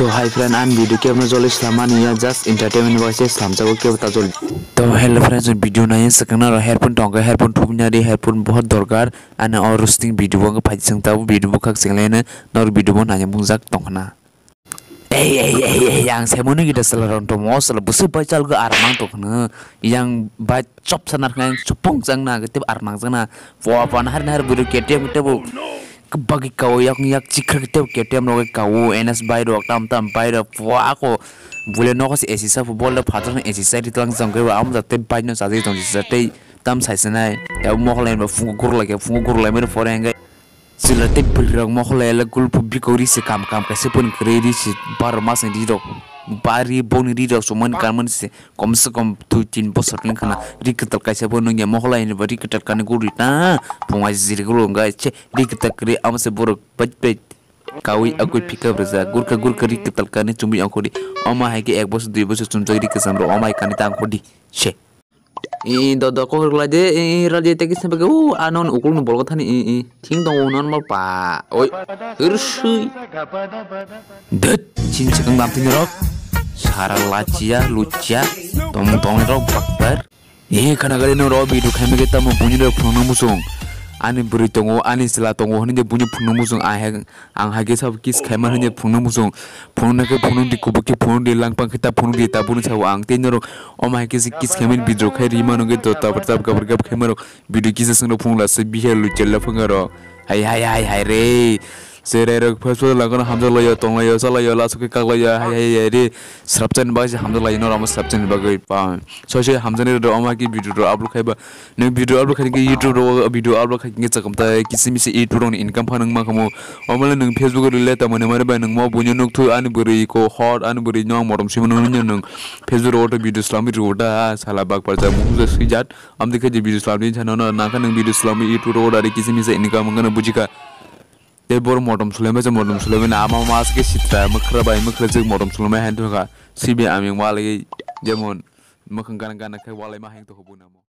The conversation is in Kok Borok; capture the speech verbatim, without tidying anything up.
To hi friend, ang video kebo no joli slamani ya, just entertainment bai se slamjago, kebo ta joli. To hello friends, video nai swkang na ro headphone tongkha, headphone thupna di, headphone bahut dorkar, ani o roasting video bo phai sing ta, video bo khak sing lene, nor video bo nai mungjak tongkhna. Ei, ei, ei, ei, ang sai mani gita sala ron to mo sala busi bai chal go armang to khna, yang bai chop sanar khna, chupung jang na gete armang jang na, po po na har na har buru K T M te bo. Bagi kawo yak yak chikha kete K T M rok kawo N S bai rok tam tam bai rok po ako bule nokos A C sa football da phatar A C sa ri tlang jang kebo am jate bai no sajai tong jate tam sai sanai ya mohol ba phungo gurlai ke phungo gurlai mero pore engai. Chwla tei bwrwirok mohole le gulpho bikori se kam kam kaisa pun kwrwi ri se baro mas ni ri rok bari boni ri rok sumani kanmani se kom se kom dui tin bosor wngkha na ri kwtal kaisa bo nungya mohole ni bo ri kwtal kani guri ta phunga jiri guru wngkha se ri kwtal kwrwi amo se borok pet pet kawi akwi pickup rijak gurkha gurkha ri kwtal kani chumui ongkhordi omo hai khe ek bosor dui bosor chumjak ri kwcham rok omo hai kani ta ongkhordi se. I, i, do, do, kok rwlai de, i, i, rwlai de, tei kisa bagwi, o, ano, ni ukulukni bolgo thani, i, i, thing tongo, normal pa, oi, rwswi. Dut, chin chikang dam thini rok, sara lachia, luchia, tong, tong rok, bakbar. I, khana gari no rok, bidu khaimage tamo, bunyi rok, phunukno musung. Ani bwrwi tongo, ani chwla tongo, hwnwi de bunyi phunukno musung, ahek, Ang hai khe sabo kiss khaima hwnwi phunukno musung. Phunukna khe phunukdi, kubuk khe phunukdi, langpang khe ta phunukdi, ta phunuk sao ang tei norok. Omo hai khe se kiss khaimani video khai rima nungwi to tabra tab gabra gab khaima rok video kisa swngrok phunukla se bihar luchella phunga rok. Hai hai hai hai re. Cherai rok Facebook langkano hamjak laio, tong laio, cha laio, laso khe kak laio, hai hai hai re. Srapchani bagwi se hamjak laio, norok omo srapchani bagwi pa. Soi soi hamjaknai rok omo hai khe video rok upload khaiba. Nwng video upload khaikhe YouTube ro video upload khaikhe chakam ta kisi misi YouTube rokni income pha nwng mankhamu. Omole nwng Facebook ro le tamani mani bai nwng mo buino nukthuk ani bwrwi ko hot ani bwrwi no ang motom sima nung nung nwng Facebook ro auto video slamwi rwo da sala bakpar ja muhung ja swijat amtwi khe je video slamwi jano no nangkha nwng video slamwi YouTube ro dari kisi misi income wngkha nwng bujikha. Tei boro motom sulaimai se motom sulaimai na ama mas khe sitra mwkhra bai mwkhra jwk motom sulaimai han thokha sibi aming walai jemon mwkhang gana gana khe walai ma hang tokha buna mo.